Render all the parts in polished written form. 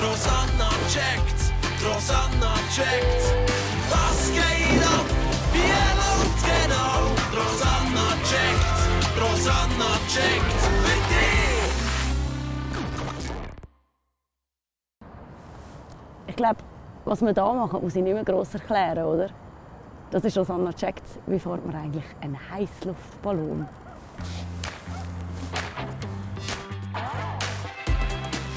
Rosanna checkt, Rosanna checkt. Was geht ab? Wie und genau? Rosanna checkt für dich. Ich glaube, was wir hier machen, muss ich nicht mehr gross erklären, oder? Das ist Rosanna checkt, wie fährt man eigentlich einen Heißluftballon.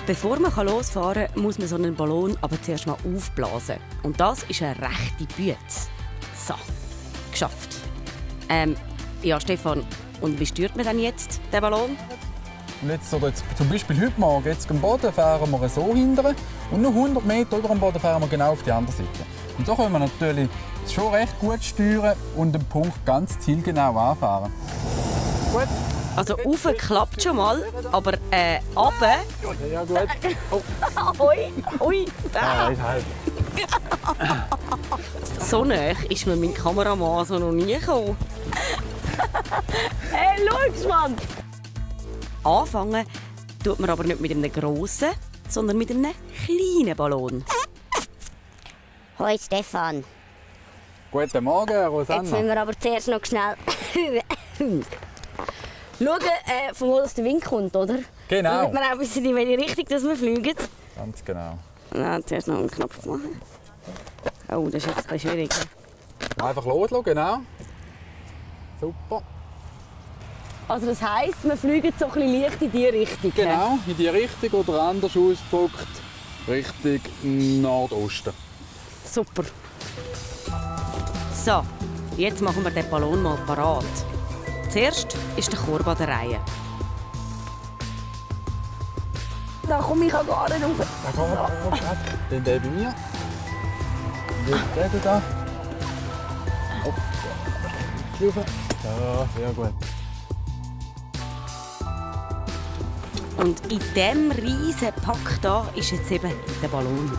Bevor man losfahren kann, muss man so einen Ballon aber zuerst mal aufblasen. Und das ist eine rechte Bütze. So, geschafft. Ja, Stefan, und wie steuert man denn jetzt den Ballon? Und jetzt, zum Beispiel heute Morgen, jetzt am Boden fahren wir so hinten und noch 100 Meter über dem Boden fahren wir genau auf die andere Seite. Und so können wir natürlich schon recht gut steuern und den Punkt ganz zielgenau anfahren. Gut. Also rauf klappt schon mal, aber runter... Ja gut. Oh. Ui, ui, da. Halt. So nah ist mir mein Kameramann so noch nie gekommen. Hey, schau mal! Anfangen tut man aber nicht mit einem grossen, sondern mit einem kleinen Ballon. Hoi Stefan. Guten Morgen, Rosanna. Jetzt müssen wir aber zuerst noch schnell schauen, von wo der Wind kommt, oder? Genau. Damit wir auch wissen, in welche Richtung dass wir fliegen. Ganz genau. Ja, zuerst noch einen Knopf machen. Oh, das ist jetzt ein bisschen schwierig. Einfach loslassen, genau. Super. Also das heisst, wir fliegen so ein bisschen leicht in diese Richtung. Genau, in die Richtung oder anders ausgedrückt, Richtung Nordosten. Super. So, jetzt machen wir den Ballon mal parat. Zuerst ist der Korb an der Reihe. Da komme ich auch gar nicht rauf. Da kommen wir rauf. Den bei mir. Den da. Hopp. Ja, sehr gut. Und in diesem riesen Pack da ist jetzt eben der Ballon.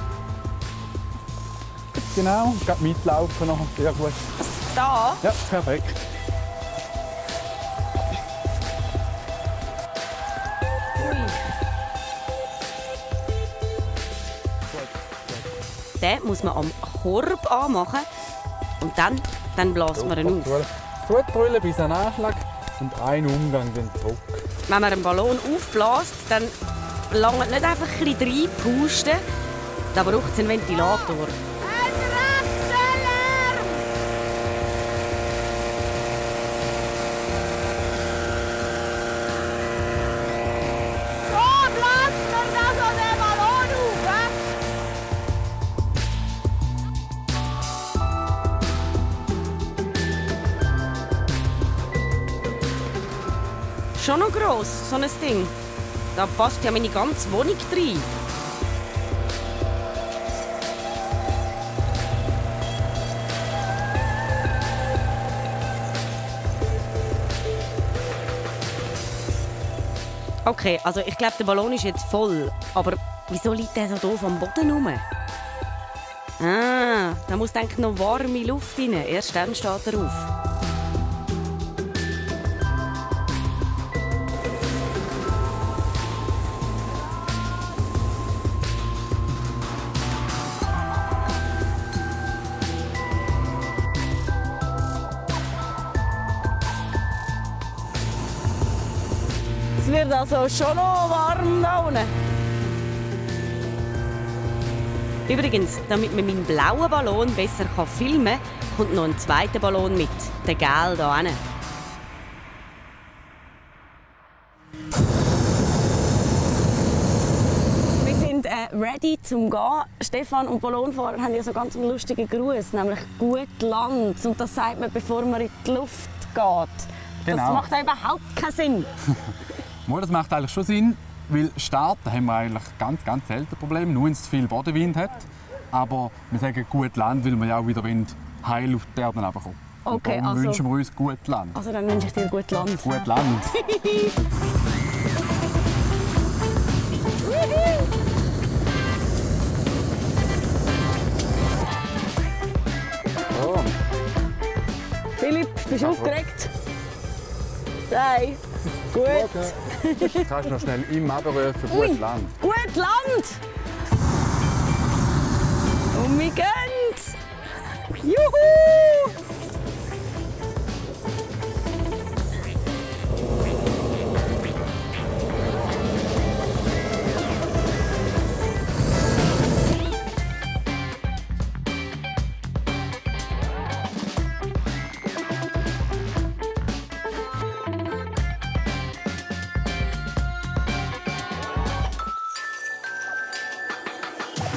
Genau, gerade mitlaufen noch. Sehr gut. Da? Ja, perfekt. Den muss man am Korb anmachen und dann blasen wir ihn auf. Gut brüllen bis ein Anschlag und einen Umgang dann zurück. Wenn man einen Ballon aufbläst, dann langt nicht einfach ein bisschen reinpusten, da braucht es einen Ventilator. Schon noch gross, so ein Ding. Da passt ja meine ganze Wohnung rein. Okay, also ich glaube, der Ballon ist jetzt voll. Aber wieso liegt der so doof am Boden rum? Ah, da muss eigentlich noch warme Luft rein. Erst dann steht er auf. Es wird also schon noch warm da unten. Übrigens, damit man meinen blauen Ballon besser filmen kann, kommt noch ein zweiter Ballon mit, der gelbe hier hinten. Wir sind ready zum Gehen. Stefan und Ballonfahrer haben ja so ganz einen lustigen Gruß, nämlich «Gut Land». Und das sagt man, bevor man in die Luft geht. Genau. Das macht ja überhaupt keinen Sinn. Das macht eigentlich schon Sinn, weil starten haben wir eigentlich ganz selten Probleme, nur wenn es zu viel Bodenwind hat. Aber wir sagen gut Land, weil wir ja auch wieder heil auf die Erde runterkommen. Okay, also wünschen wir uns gut Land. Also dann wünsche ich dir gut Land. Gut Land. Oh. Philipp, bist du aufgeregt? Nein. Gut. Okay. Kannst du noch schnell im abrufen, gut Land. Gut Land!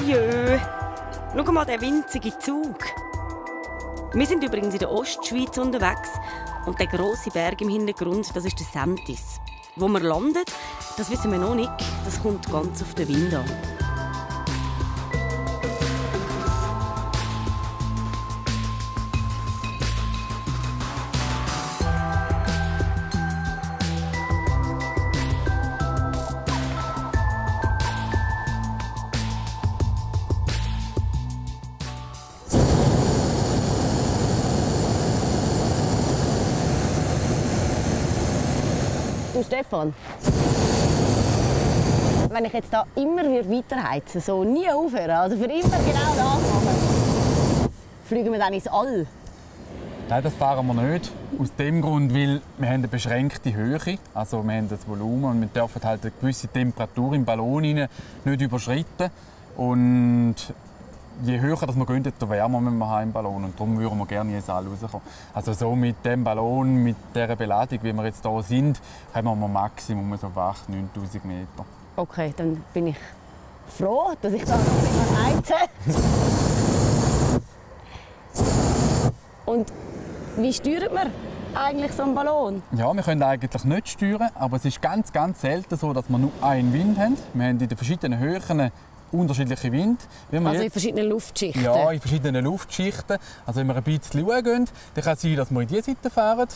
Jö, schau mal, der winzige Zug. Wir sind übrigens in der Ostschweiz unterwegs und der grosse Berg im Hintergrund, das ist der Sentis. Wo wir landen, das wissen wir noch nicht, das kommt ganz auf den Wind an. Du Stefan, wenn ich jetzt da immer weiterheizen, so nie aufhören, also für immer genau das machen, fliegen wir dann ins All? Nein, das fahren wir nicht. Aus dem Grund, weil wir haben eine beschränkte Höhe, also wir haben das Volumen und wir dürfen halt eine gewisse Temperatur im Ballon rein nicht überschreiten. Und je höher das wir gehen, desto wärmer müssen wir haben im Ballon. Und darum würden wir gerne ins All rauskommen. Also so mit dem Ballon, mit dieser Beladung, wie wir jetzt hier sind, haben wir Maximum so 8'000–9'000 Meter. Okay, dann bin ich froh, dass ich da noch nicht heizen kann. Und wie steuert man eigentlich so einen Ballon? Ja, wir können eigentlich nicht steuern, aber es ist ganz, ganz selten so, dass wir nur einen Wind haben. Wir haben in den verschiedenen Höhen unterschiedliche Wind. Also in verschiedenen Luftschichten? Ja, in verschiedenen Luftschichten. Also wenn wir ein bisschen schauen, dann kann es sein, dass wir in diese Seite fahren.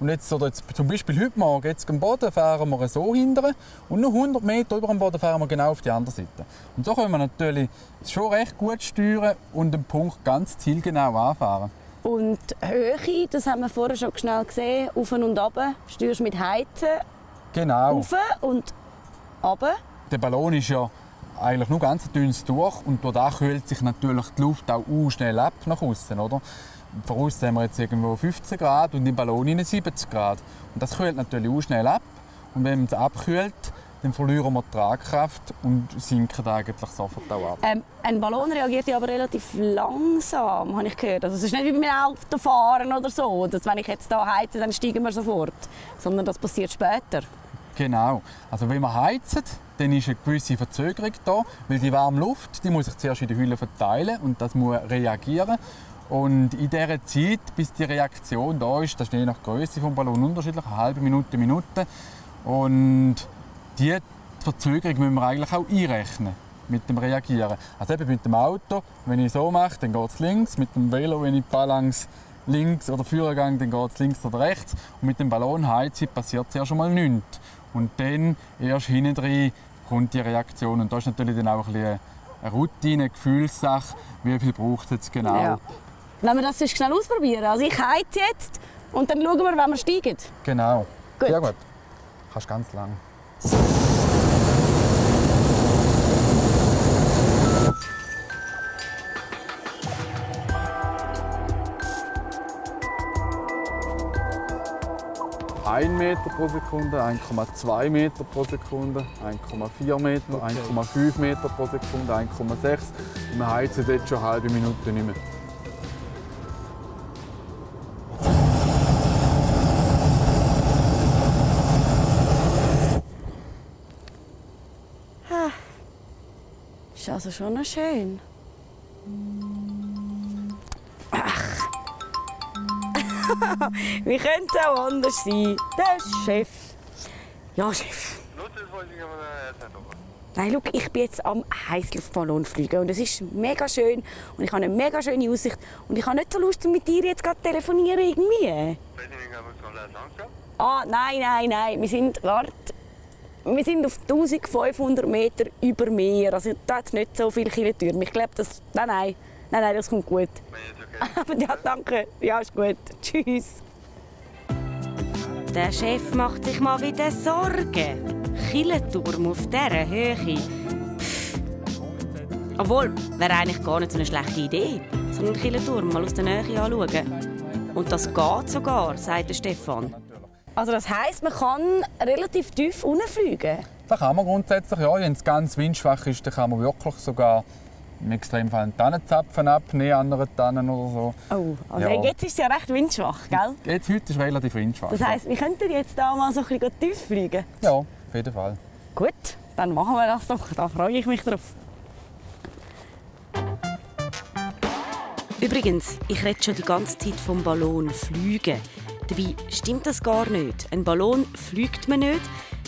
Und jetzt, oder jetzt zum Beispiel heute Morgen, jetzt am Boden fahren wir so hinten und noch 100 Meter über dem Boden fahren wir genau auf die andere Seite. Und so können wir natürlich schon recht gut steuern und den Punkt ganz zielgenau anfahren. Und Höhe, das haben wir vorher schon schnell gesehen, auf und ab. Steuerst mit Heizen, Genau. auf und ab. Der Ballon ist ja eigentlich nur ganz dünnes Tuch und durch das kühlt sich natürlich die Luft auch schnell ab nach außen, oder? Von außen haben wir jetzt irgendwo 15 Grad und im Ballon 70 Grad. Und das kühlt natürlich auch schnell ab. Und wenn man es abkühlt, dann verlieren wir die Tragkraft und sinken eigentlich sofort auch ab. Ein Ballon reagiert ja aber relativ langsam, habe ich gehört. Also es ist nicht wie beim Autofahren oder so, dass wenn ich jetzt hier heize, dann steigen wir sofort. Sondern das passiert später. Genau. Also wenn wir heizen, dann ist eine gewisse Verzögerung da, weil die warme Luft, die muss sich zuerst in der Hülle verteilen und das muss reagieren. Und in dieser Zeit, bis die Reaktion da ist, das ist je nach Größe des Ballons unterschiedlich, eine halbe Minute, Minute. Und diese Verzögerung müssen wir eigentlich auch einrechnen mit dem Reagieren. Also eben mit dem Auto, wenn ich so mache, dann geht es links. Mit dem Velo, wenn ich Balance links oder Führergang, dann geht es links oder rechts. Und mit dem Ballon heizen passiert zuerst schon mal nichts. Und dann erst hinten drin kommt die Reaktion. Und das ist natürlich dann auch ein bisschen eine Routine, eine Gefühlssache. Wie viel braucht es jetzt genau? Ja. Wenn wir das sonst schnell ausprobieren. Also ich heize jetzt und dann schauen wir, wenn wir steigen. Genau. Gut. Sehr gut. Kannst ganz lang. Ein Meter pro Sekunde, 1,2 Meter pro Sekunde, 1,4 Meter, 1,5 Meter pro Sekunde, 1,6. Und wir heizen jetzt schon eine halbe Minute nicht mehr. Ist also schon noch schön. Wie könnte es auch anders sein? Der Chef. Ja, Chef. Nein, schau, ich bin jetzt am Heißluftballon fliegen und es ist mega schön und ich habe eine mega schöne Aussicht und ich habe nicht so Lust, mit dir jetzt gerade telefonieren irgendwie. Ah, nein. Wir sind auf 1500 Meter über Meer. Also da hat es nicht so viele Kirchtürme. Ich glaube, das... Nein, das kommt gut. Aber ja, danke. Ja, ist gut. Tschüss. Der Chef macht sich mal wieder Sorgen. Kirchturm auf dieser Höhe. Pff. Obwohl, wäre eigentlich gar nicht so eine schlechte Idee. So einen Kirchturm mal aus der Nähe anschauen. Und das geht sogar, sagt der Stefan. Also das heisst, man kann relativ tief runterfliegen? Das kann man grundsätzlich, ja. Wenn es ganz windschwach ist, dann kann man wirklich sogar im Extremfall einen Tannenzapfen abnehmen, andere Tannen oder so. Oh, also Ja. jetzt ist es ja recht windschwach, gell? Jetzt, heute ist es relativ windschwach. Das heisst, wir könnten jetzt da mal so ein bisschen tief fliegen? Ja, auf jeden Fall. Gut, dann machen wir das doch. Da freue ich mich drauf. Übrigens, ich rede schon die ganze Zeit vom Ballon fliegen. Dabei stimmt das gar nicht. Ein Ballon fliegt man nicht,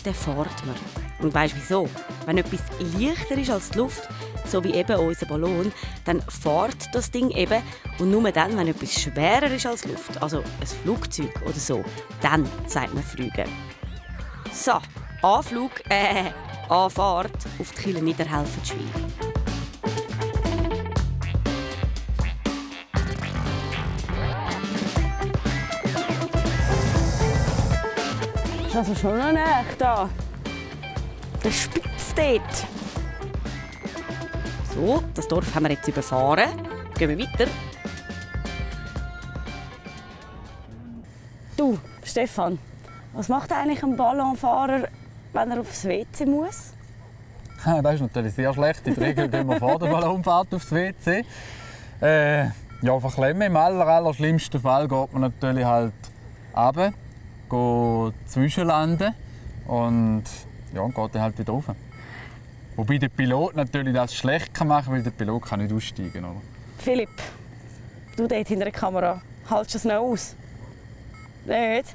der fährt man. Und weisst wieso? Wenn etwas leichter ist als die Luft, so wie eben unser Ballon, dann fährt das Ding eben. Und nur dann, wenn etwas schwerer ist als Luft, also ein Flugzeug oder so, dann sagt man fliegen. So, Anflug, Anfahrt auf die Kille Niederhelfenschwil. Das ist also schon noch nicht da. Der Spitz dort. So, das Dorf haben wir jetzt überfahren. Gehen wir weiter. Du, Stefan, was macht eigentlich ein Ballonfahrer, wenn er aufs WC muss? Das ist natürlich sehr schlecht. In der Regel gehen wir vor der Ballonfahrt aufs WC. Ja, verklemmen. Im allerschlimmsten Fall geht man natürlich halt runter, geht zwischenlanden und ja, geht dann halt wieder rauf. Wobei der Pilot natürlich das schlecht machen kann, weil der Pilot kann nicht aussteigen. Oder? Philipp, du dort hinter der Kamera, hältst du es noch aus? Nicht?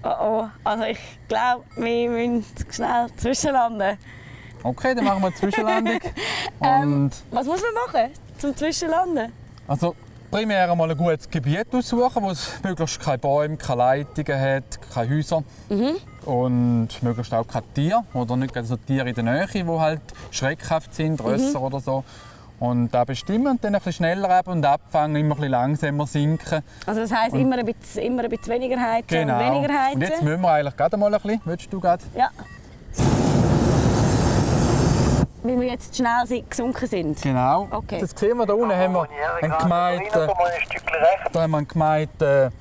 Oh, also ich glaube, wir müssen schnell zwischenlanden. Okay, dann machen wir eine Zwischenlandung. Und Was muss man machen zum Zwischenlanden? also primär einmal ein gutes Gebiet aussuchen, wo es möglichst keine Bäume, keine Leitungen hat, keine Häuser. Und möglichst auch keine Tiere oder nicht so Tiere in der Nähe, die halt schreckhaft sind, Rösser oder so. Und da bestimmen und dann ein bisschen schneller ab und abfangen, immer ein bisschen langsamer sinken. Also das heisst, immer ein bisschen weniger heizen Genau. und weniger heizen? Und jetzt müssen wir eigentlich gerade mal ein bisschen. Willst du gerade? Ja. Weil wir jetzt schnell gesunken sind. Genau. Okay. Das sehen wir da unten haben wir einen gemeinen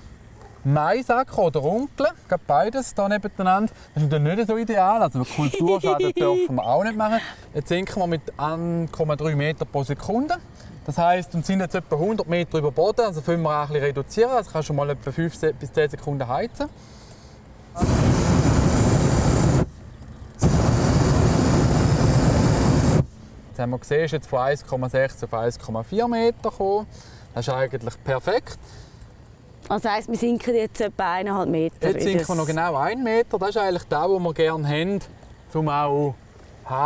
Maisacker oder Runkel, beides hier nebeneinander. Das ist natürlich nicht so ideal, also Kulturschaden dürfen wir auch nicht machen. Jetzt sinken wir mit 1,3 Meter pro Sekunde. Das heisst, wir sind jetzt etwa 100 Meter über Boden, also können wir auch ein bisschen reduzieren. Also kannst du mal etwa 5 bis 10 Sekunden heizen. Jetzt haben wir gesehen, ist jetzt von 1,6 auf 1,4 Meter gekommen. Das ist eigentlich perfekt. Also heisst, wir sinken jetzt etwa 1,5 Meter. Jetzt sinken wir noch genau 1 Meter. Das ist eigentlich das, was wir gerne haben, um auch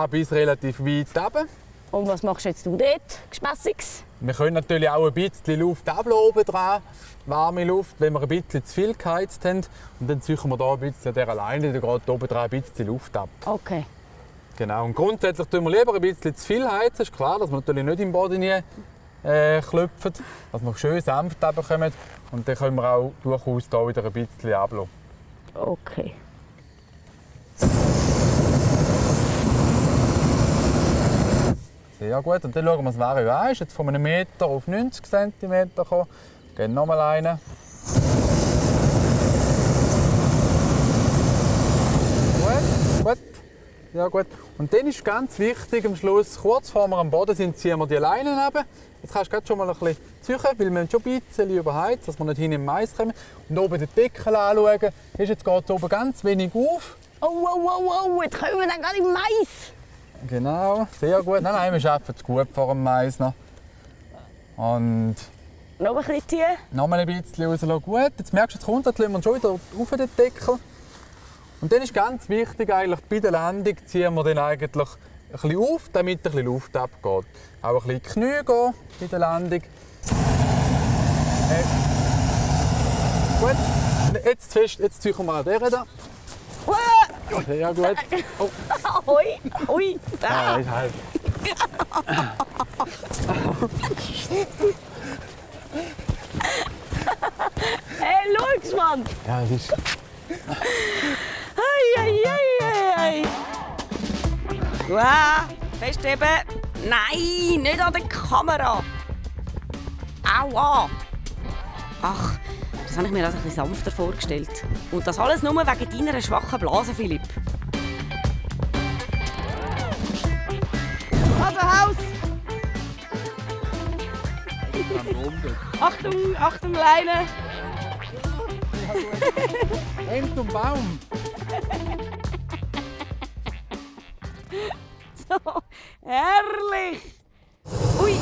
bis relativ weit runter. Und was machst du jetzt dort, Gespässiges? Wir können natürlich auch ein bisschen Luft ablassen dran, warme Luft, wenn wir ein bisschen zu viel geheizt haben. Und dann ziehen wir hier ein bisschen an dieser Leine gerade oben dran ein bisschen Luft ab. Okay. Genau. Und grundsätzlich tun wir lieber ein bisschen zu viel heizen. Ist klar, dass wir natürlich nicht im Boden klopfen, dass wir schön sanft runterkommen. Und dann können wir auch durchaus hier wieder ein bisschen ablassen. Okay. Sehr gut. Und dann schauen wir das Vario an. Ist jetzt von 1 Meter auf 90 cm gekommen. Gehen nochmal rein. Gut. Ja, gut. Und dann ist ganz wichtig, am Schluss, kurz vor wir am Boden sind, ziehen wir die Leinen runter. Jetzt kannst du schon mal ein bisschen ziehen, weil wir schon ein bisschen überheizt, dass wir nicht hin im Mais kommen. Und oben den Deckel anschauen. Jetzt geht es oben ganz wenig auf. Oh, jetzt kommen wir dann gerade im Mais. Genau, sehr gut. Nein, wir schaffen es gut vor dem Mais noch. Und noch ein bisschen ziehen. noch mal ein bisschen rauslassen. Gut, jetzt merkst du, jetzt kommt, jetzt lassen wir schon wieder auf den Deckel. Und dann ist ganz wichtig, eigentlich, bei der Landung ziehen wir dann eigentlich ein bisschen auf, damit ein bisschen Luft abgeht. Auch ein bisschen in die Knie gehen bei der Landung. Gut, jetzt ziehen wir an dieser da. Sehr gut. Oh. Ui. Ja, ist halt. Hey, schau, Mann. Ja, das ist. Ei. Wow, festheben. Nein, nicht an der Kamera. Aua. Ach, das habe ich mir also ein bisschen sanfter vorgestellt. Und das alles nur wegen deiner schwachen Blase, Philipp. Also Haus! Achtung, Leine! Hängt um Baum! So, herrlich! Ui!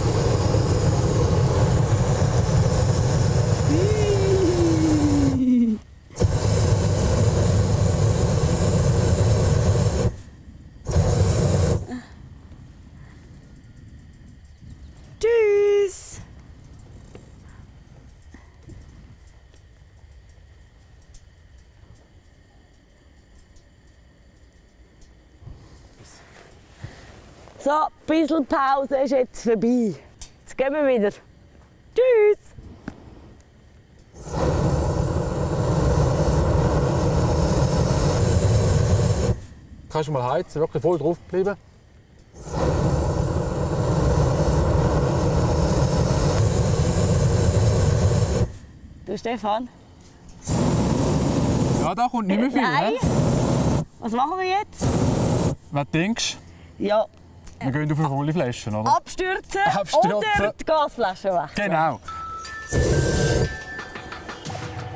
So, ein bisschen Pause ist jetzt vorbei. Jetzt gehen wir wieder. Tschüss! Kannst du mal heizen, wirklich voll drauf bleiben. Du, Stefan? Ja, da kommt nicht mehr viel. Nein. He? Was machen wir jetzt? Was denkst du? Ja, Wir gehen auf eine volle Flasche, oder? abstürzen, Abstürzen. oder die Gasflasche wechseln. Genau.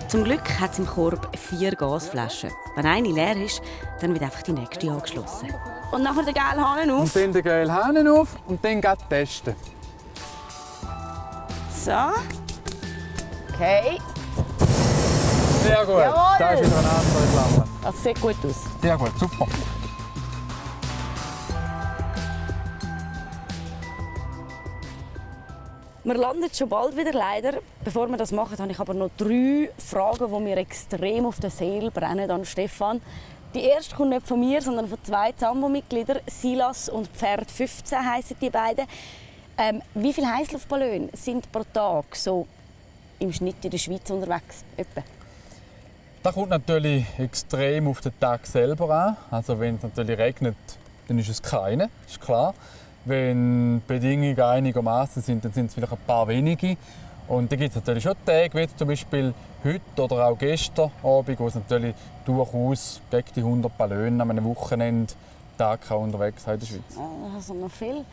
Zum Glück hat es im Korb 4 Gasflaschen. Wenn eine leer ist, dann wird einfach die nächste angeschlossen. Und nachher den gelben Hahn auf. Und dann den gelben Hahn auf und dann gleich testen. So. Okay, Sehr gut. Jawohl. Da ist wieder eine andere Flamme. das sieht gut aus. Sehr gut, super. Wir landen schon bald wieder, leider. Bevor wir das machen, habe ich aber noch 3 Fragen, die mir extrem auf der Seele brennen an Stefan. Die erste kommt nicht von mir, sondern von 2 Zambo-Mitgliedern. Silas und Pferd 15 heissen die beiden. Wie viele Heißluftballone sind pro Tag so im Schnitt in der Schweiz unterwegs? Etwa? Das kommt natürlich extrem auf den Tag selber an. Also wenn es natürlich regnet, dann ist es keine, ist klar. Wenn die Bedingungen einigermaßen sind, dann sind es vielleicht ein paar wenige. Und dann gibt es natürlich schon Tage, wie zum Beispiel heute oder auch gestern Abend, wo es natürlich durchaus gegen die 100 Ballone an einem Wochenende Tag unterwegs sind in der Schweiz. Also noch viel.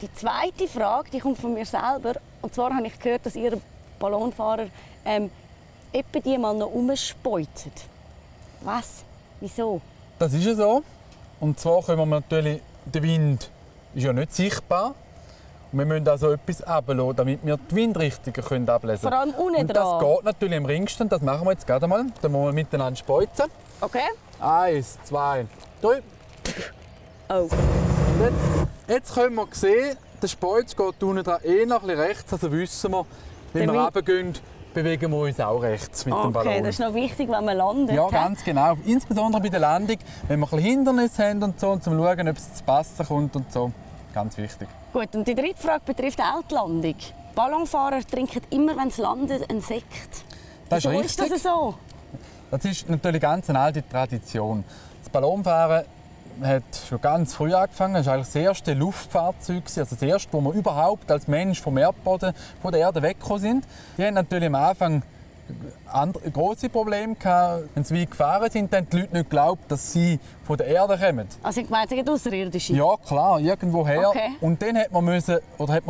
Die zweite Frage, die kommt von mir selber. Und zwar habe ich gehört, dass ihr Ballonfahrer etwa die mal noch umspeutet. Was? Wieso? Das ist ja so. Und zwar können wir natürlich, der Wind ist ja nicht sichtbar. Und wir müssen also etwas runterlassen, damit wir die Windrichtungen ablesen können. Vor allem unten Und das dran. geht natürlich am ringsten. Das machen wir jetzt gerade mal. Dann müssen wir miteinander speuzen. Okay. 1, 2, 3. Oh. Jetzt können wir sehen, der Speuz geht unten dran noch ein bisschen rechts. Also wissen wir, wenn Der wir Wind- runtergehen, bewegen wir uns auch rechts mit dem Ballon. Okay, das ist noch wichtig, wenn man landet. Ja, hä? ganz genau. Insbesondere bei der Landung, wenn wir ein bisschen Hindernisse haben und so, um zu schauen, ob es zu passen kommt und so. Ganz wichtig. Gut, und die dritte Frage betrifft auch die Landung. Ballonfahrer trinken immer, wenn sie landen, einen Sekt. Das ist Wieso richtig. ist das so? Das ist natürlich ganz eine alte Tradition. Das Ballonfahren hat schon ganz früh angefangen. Das war eigentlich das erste Luftfahrzeug, also das erste, wo wir überhaupt als Mensch vom Erdboden, von der Erde weggekommen sind. Die haben natürlich am Anfang große Probleme gehabt. Wenn sie weit gefahren sind, haben die Leute nicht geglaubt, dass sie von der Erde kommen. Also ich meine, sie Außerirdische? Ja, klar, irgendwoher. Okay. Und dann hat man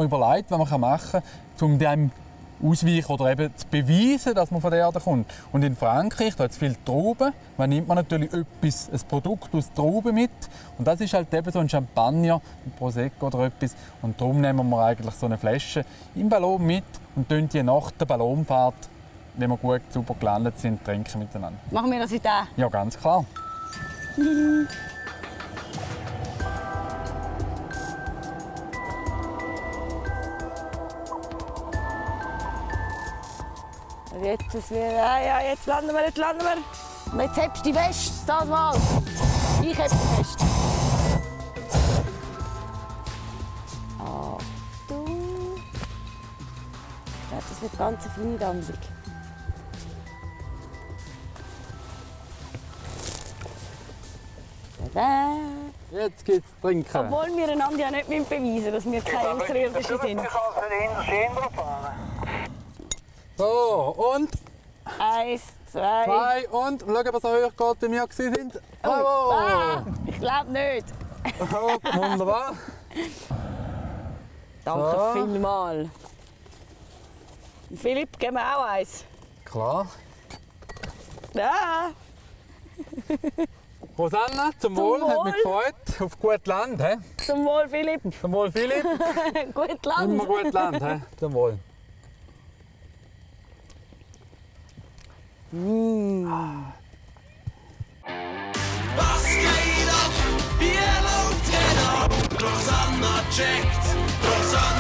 überlegt, was man machen kann, um dem ausweichen oder eben zu beweisen, dass man von der Erde kommt. Und in Frankreich, da hat es viele Trauben, man nimmt man natürlich ein Produkt aus Trauben mit. Und das ist halt eben so ein Champagner, ein Prosecco oder etwas. Und darum nehmen wir eigentlich so eine Flasche im Ballon mit und trinken die nach der Ballonfahrt, wenn wir gut sauber gelandet sind, trinken miteinander. Machen wir das heute auch? Ja, ganz klar. Jetzt landen wir, jetzt landen wir. Und jetzt hebst du die fest, das mal. Ich heb die fest. Achtung. Ich glaube, das wird ganz eine feine Landung. Tada. Jetzt geht's trinken. Obwohl wir einander ja nicht beweisen müssen, dass wir keine Außerirdischen sind. So, und 1, 2. 2 und schau, ob es so hoch geht, wie wir waren. Bravo! Ah, ich glaube nicht. Oh, wunderbar. Danke So. vielmals. Philipp, geben wir auch eins. Klar. Ja. Rosanna, zum Wohl, hat mich gefreut. Auf gut Land, he? Zum Wohl, Philipp. Zum Wohl, Philipp. Gut Land. Immer gut Land, he? Zum Wohl. Was geht ab? Wie läuft jeder? Rosanna checkt, Rosanna